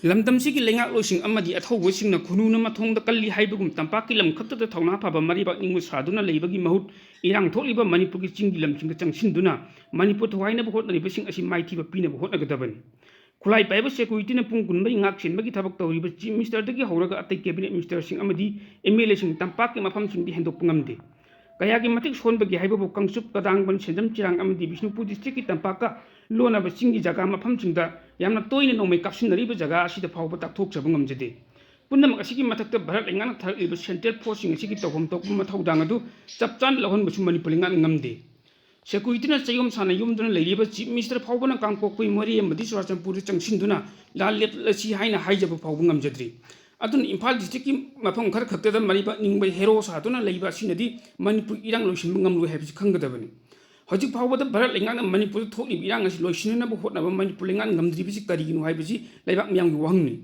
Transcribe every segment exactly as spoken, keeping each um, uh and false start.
ꯂꯝꯗꯝꯁꯤꯒꯤ ꯂꯩꯉꯥꯛꯂꯣꯏꯁꯤꯡ ꯑꯃꯗꯤ ꯑꯊꯧꯕꯁꯤꯡꯅ ꯈꯨꯅꯨꯅ ꯃꯊꯣꯡꯗ ꯀꯜꯂꯤ ꯍꯥꯏꯕꯒꯨꯝ ꯇꯝꯄꯥꯛꯀꯤ ꯂꯝ ꯈꯛꯇꯗ ꯊꯧꯅꯥ ꯐꯕ ꯃꯔꯩꯕꯥꯛ ꯅꯤꯡꯕ ꯁꯥꯗꯨꯅ ꯂꯩꯕꯒꯤ ꯃꯍꯨꯠ, ꯏꯔꯥꯡ ꯊꯣꯛꯂꯤꯕ ꯃꯅꯤꯄꯨꯔꯒꯤ ꯆꯤꯡꯒꯤ ꯂꯝꯁꯤꯡꯗ ꯆꯪꯁꯤꯟꯗꯨꯅ ꯃꯅꯤꯄꯨꯔ ꯊꯨꯒꯥꯏꯅꯕ ꯍꯣꯠꯅꯔꯤꯕꯁꯤꯡ ꯑꯁꯤ ꯃꯥꯏꯊꯤꯕ ꯄꯤꯅꯕ ꯍꯣꯠꯅꯒꯗꯕꯅꯤ꯫ ꯈꯨꯠꯂꯥꯏ ꯄꯥꯏꯕ ꯁꯦꯀ꯭ꯌꯨꯔꯤꯇꯤꯅ ꯄꯨꯡ ꯀꯨꯟꯃꯔꯤ ꯉꯥꯛ ꯁꯦꯟꯕꯒꯤ ꯊꯕꯛ ꯇꯧꯔꯤꯕ ꯆꯤꯐ ꯃꯤꯅꯤꯁꯇꯔꯗꯒꯤ ꯍꯧꯔꯒ ꯑꯇꯩ ꯀꯦꯕꯤꯅꯦꯠ ꯃꯤꯅꯤꯁꯇꯔꯁꯤꯡ ꯑꯃꯗꯤ ꯑꯦꯝ ꯑꯦꯜ ꯑꯦꯁꯤꯡ ꯇꯝꯄꯥꯛꯀꯤ ꯃꯐꯝꯁꯤꯡꯗꯤ ꯍꯦꯟꯗꯣꯛꯄ ꯉꯝꯗꯦ꯫ ꯀꯌꯥꯒꯤ ꯃꯇꯤꯛ ꯁꯣꯟꯕꯒꯦ ꯍꯥꯏꯕꯕꯨ ꯀꯥꯡꯆꯨꯞ, ꯀꯗꯥꯡꯕꯟ, ꯁꯦꯟꯖꯝ, ꯆꯤꯔꯥꯡ ꯑꯃꯗꯤ ꯕꯤꯁꯅꯨꯄꯨꯔ ꯗꯤꯁꯇ꯭ꯔꯤꯛꯀꯤ ꯇꯝꯄꯥꯛꯀ ꯂꯣꯟꯅꯕ ꯆꯤꯡꯒꯤ ꯖꯒꯥ ꯃꯐꯝꯁꯤꯡꯗ ꯌꯥꯝꯅ ꯇꯣꯏꯅ ꯅꯣꯡꯃꯩ ꯀꯥꯞꯁꯤꯟꯅꯔꯤꯕ ꯖꯒꯥ ꯑꯁꯤꯗ ꯐꯥꯎꯕ ꯇꯥꯛꯊꯣꯛꯆꯕ ꯉꯝꯖꯗꯦ꯫ ꯄꯨꯝꯅꯃꯛ ꯑꯁꯤꯒꯤ ꯃꯊꯛꯇ ꯚꯥꯔꯠ ꯂꯩꯉꯥꯛꯅ ꯊꯥꯔꯛꯂꯤꯕ ꯁꯦꯟꯇ꯭ꯔꯦꯜ ꯐꯣꯔꯁꯁꯤꯡ ꯑꯁꯤꯒꯤ ꯇꯧꯐꯝ ꯊꯣꯛꯄ ꯃꯊꯧꯗꯥꯡ ꯑꯗꯨ ꯆꯞ ꯆꯥꯅ ꯂꯧꯍꯟꯕꯁꯨ ꯃꯅꯤꯄꯨꯔ ꯂꯩꯉꯥꯛꯅ ꯉꯝꯗꯦ꯫ ꯁꯦꯀ꯭ꯌꯨꯔꯤꯇꯤꯅ ꯆꯌꯣꯝ ꯁꯥꯅ ꯌꯣꯝꯗꯨꯅ ꯂꯩꯔꯤꯕ ꯆꯤꯐ ꯃꯤꯅꯤꯁꯇꯔ ꯐꯥꯎꯕꯅ ꯀꯥꯡꯄꯣꯛꯄꯤ, ꯃꯣꯔꯦ ꯑꯃꯗꯤ ꯆꯨꯔꯥꯆꯥꯟꯄꯨꯔꯗ ꯆꯪꯁꯤꯟꯗꯨꯅ ꯂꯥꯟ ꯂꯦꯞꯂꯁꯤ ꯍꯥꯏꯅ ꯍꯥꯏꯖꯕ ꯐꯥꯎꯕ ꯉꯝꯖꯗ꯭ꯔꯤ꯫ ꯑꯗꯨꯅ ꯏꯝꯐꯥꯜ ꯗꯤꯁꯇ꯭ꯔꯤꯛꯀꯤ ꯃꯐꯝ ꯈꯔ ꯈꯛꯇꯗ ꯃꯔꯩꯕꯥꯛ ꯅꯤꯡꯕ ꯍꯦꯔꯣ ꯁꯥꯗꯨꯅ ꯂꯩꯕ ꯑꯁꯤꯅꯗꯤ ꯃꯅꯤꯄꯨꯔ ꯏꯔꯥꯡ ꯂꯣꯏꯁꯤꯟꯕ ꯉꯝꯂꯣꯏ ꯍꯥꯏꯕꯁꯤ ꯈꯪꯒꯗꯕꯅꯤ꯫ ꯍꯧꯖꯤꯛ ꯐꯥꯎꯕꯗ ꯚꯥꯔꯠ ꯂꯩꯉꯥꯛꯅ ꯃꯅꯤꯄꯨꯔꯗ ꯊꯣꯛꯂꯤꯕ ꯏꯔꯥꯡ ꯑꯁꯤ ꯂꯣꯏꯁꯤꯟꯅꯅꯕ ꯍꯣꯠꯅꯕ ꯃꯅꯤꯄꯨꯔ ꯂꯩꯉꯥꯛꯅ ꯉꯝꯗ꯭ꯔꯤꯕꯁꯤ ꯀꯔꯤꯒꯤꯅꯣ ꯍꯥꯏꯕꯁꯤ ꯂꯩꯕꯥꯛ ꯃꯤꯌꯥꯝꯒꯤ ꯋꯥꯍꯪꯅꯤ꯫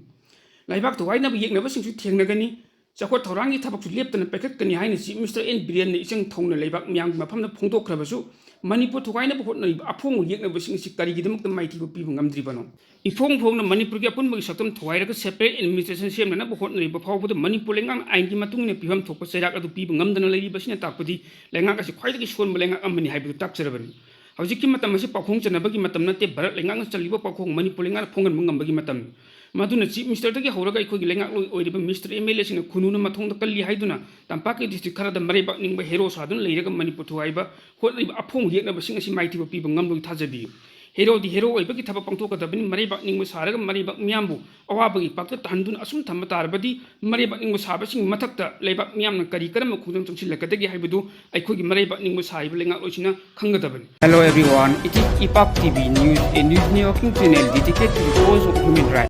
ꯂꯩꯕꯥꯛ ꯊꯨꯒꯥꯏꯅꯕ ꯌꯦꯛꯅꯕꯁꯤꯡꯁꯨ ꯊꯦꯡꯅꯒꯅꯤ꯫ ꯆꯥꯎꯈꯠ ꯊꯧꯔꯥꯡꯒꯤ ꯊꯕꯛꯁꯨ ꯂꯦꯞꯇꯅ ꯄꯥꯏꯈꯠꯀꯅꯤ ꯍꯥꯏꯅ ꯆꯤꯐ ꯃꯤꯅꯤꯁꯇꯔ ꯑꯦꯟ ꯕꯤꯔꯦꯟꯅ ꯏꯆꯪ ꯊꯧꯅ ꯂꯩꯕꯥꯛ ꯃꯤꯌꯥꯝꯒꯤ ꯃꯐꯝꯗ ꯐꯣꯡꯗꯣꯛꯈ꯭ꯔꯕꯁꯨ, ꯃꯅꯤꯄꯨꯔ ꯊꯨꯒꯥꯏꯅꯕ ꯍꯣꯠꯅꯔꯤꯕ ꯑꯐꯣꯡꯕ ꯌꯦꯛꯅꯕꯁꯤꯡ ꯑꯁꯤ ꯀꯔꯤꯒꯤꯗꯃꯛꯇ ꯃꯥꯏꯊꯤꯕ ꯄꯤꯕ ꯉꯝꯗ꯭ꯔꯤꯕꯅꯣ? ꯏꯐꯣꯡ ꯐꯣꯡꯅ ꯃꯅꯤꯄꯨꯔꯒꯤ ꯑꯄꯨꯟꯕꯒꯤ ꯁꯛꯇꯝ ꯊꯨꯒꯥꯏꯔꯒ ꯁꯦꯄꯔꯦꯠ ꯑꯦꯗꯃꯤꯅꯤꯁꯇ꯭ꯔꯦꯁꯟ ꯁꯦꯝꯅꯅꯕ ꯍꯣꯠꯅꯔꯤꯕ ꯐꯥꯎꯕꯗ ꯃꯅꯤꯄꯨꯔ ꯂꯩꯉꯥꯛꯅ ꯑꯥꯏꯟꯒꯤ ꯃꯇꯨꯡ ꯏꯟꯅ ꯄꯤꯐꯝ ꯊꯣꯛꯄ ꯆꯩꯔꯥꯛ ꯑꯗꯨ ꯄꯤꯕ ꯉꯝꯗꯅ ꯂꯩꯔꯤꯕ ꯑꯁꯤꯅ ꯇꯥꯛꯄꯗꯤ ꯂꯩꯉꯥꯛ ꯑꯁꯤ ꯈ꯭ꯋꯥꯏꯗꯒꯤ ꯁꯣꯟꯕ ꯂꯩꯉꯥꯛ ꯑꯃꯅꯤ ꯍꯥꯏꯕꯗꯨ ꯇꯥꯛꯆꯔꯕꯅꯤ꯫ ꯍꯧꯖꯤꯛꯀꯤ ꯃꯇꯝ ꯑꯁꯤ ꯄꯥꯎꯈꯣꯡ ꯆꯟꯅꯕꯒꯤ ꯃꯇꯝ ꯅꯠꯇꯦ, ꯚꯥꯔꯠ ꯂꯩꯉꯥꯛꯅ ꯆꯜꯂꯤꯕ ꯄꯥꯎꯈꯣꯡ ꯃꯅꯤꯄꯨꯔ ꯂꯩꯉꯥꯛꯅ ꯐꯣꯡꯍꯟꯕ ꯉꯝꯕꯒꯤ ꯃꯇꯝꯅꯤ꯫ ꯃꯗꯨꯅ ꯆꯤꯐ ꯃꯤꯅꯤꯁꯇꯔꯗꯒꯤ ꯍꯧꯔꯒ ꯑꯩꯈꯣꯏꯒꯤ ꯂꯩꯉꯥꯛꯂꯣꯏ ꯑꯣꯏꯔꯤꯕ ꯃꯤꯅꯤꯁꯇꯔ, ꯑꯦꯝ ꯑꯦꯜ ꯑꯦꯁꯤꯡꯅ ꯈꯨꯅꯨꯅ ꯃꯊꯣꯡꯗ ꯀꯜꯂꯤ ꯍꯥꯏꯗꯨꯅ ꯇꯝꯄꯥꯛꯀꯤ ꯗꯤꯁꯇ꯭ꯔꯤꯛ ꯈꯔꯗ ꯃꯔꯩꯕꯥꯛ ꯅꯤꯡꯕ ꯍꯦꯔꯣ ꯁꯥꯗꯨꯅ ꯂꯩꯔꯒ ꯃꯅꯤꯄꯨꯔ ꯊꯨꯒꯥꯏꯕ ꯍꯣꯠꯅꯔꯤꯕ ꯑꯐꯣꯡ ꯌꯦꯛꯅꯕꯁꯤꯡ ꯑꯁꯤ ꯃꯥꯏꯊꯤꯕ ꯄꯤꯕ ꯉꯝꯂꯣꯏ ꯊꯥꯖꯕꯤꯌꯨ꯫ ꯍꯦꯔꯣꯗꯤ ꯍꯦꯔꯣ ꯑꯣꯏꯕꯒꯤ ꯊꯕꯛ ꯄꯥꯡꯊꯣꯛꯀꯗꯕꯅꯤ꯫ ꯃꯔꯩꯕꯥꯛ ꯅꯤꯡꯕ ꯁꯥꯔꯒ ꯃꯔꯩꯕꯥꯛ ꯃꯤꯌꯥꯝꯕꯨ ꯑꯋꯥꯕꯒꯤ ꯏꯄꯥꯛꯇ ꯇꯥꯍꯟꯗꯨꯅ ꯑꯁꯨꯝ ꯊꯝꯕ ꯇꯥꯔꯕꯗꯤ ꯃꯔꯩꯕꯥꯛ ꯅꯤꯡꯕ ꯁꯥꯕꯁꯤꯡꯒꯤ ꯃꯊꯛꯇ ꯂꯩꯕꯥꯛ ꯃꯤꯌꯥꯝꯅ ꯀꯔꯤ ꯀꯔꯝꯕ ꯈꯣꯡꯖꯪ ꯆꯪꯁꯤꯜꯂꯛꯀꯗꯒꯦ ꯍꯥꯏꯕꯗꯨ ꯑꯩꯈꯣꯏꯒꯤ ꯃꯔꯩꯕꯥꯛ ꯅꯤꯡꯕ ꯁꯥꯔꯤꯕ ꯂꯩꯉꯥꯛꯂꯣꯏꯁꯤꯅ ꯈꯪꯒꯗꯕꯅꯤ꯫ Hello everyone, it is Ipak T V News, a news networking channel dedicated to the cause of human rights.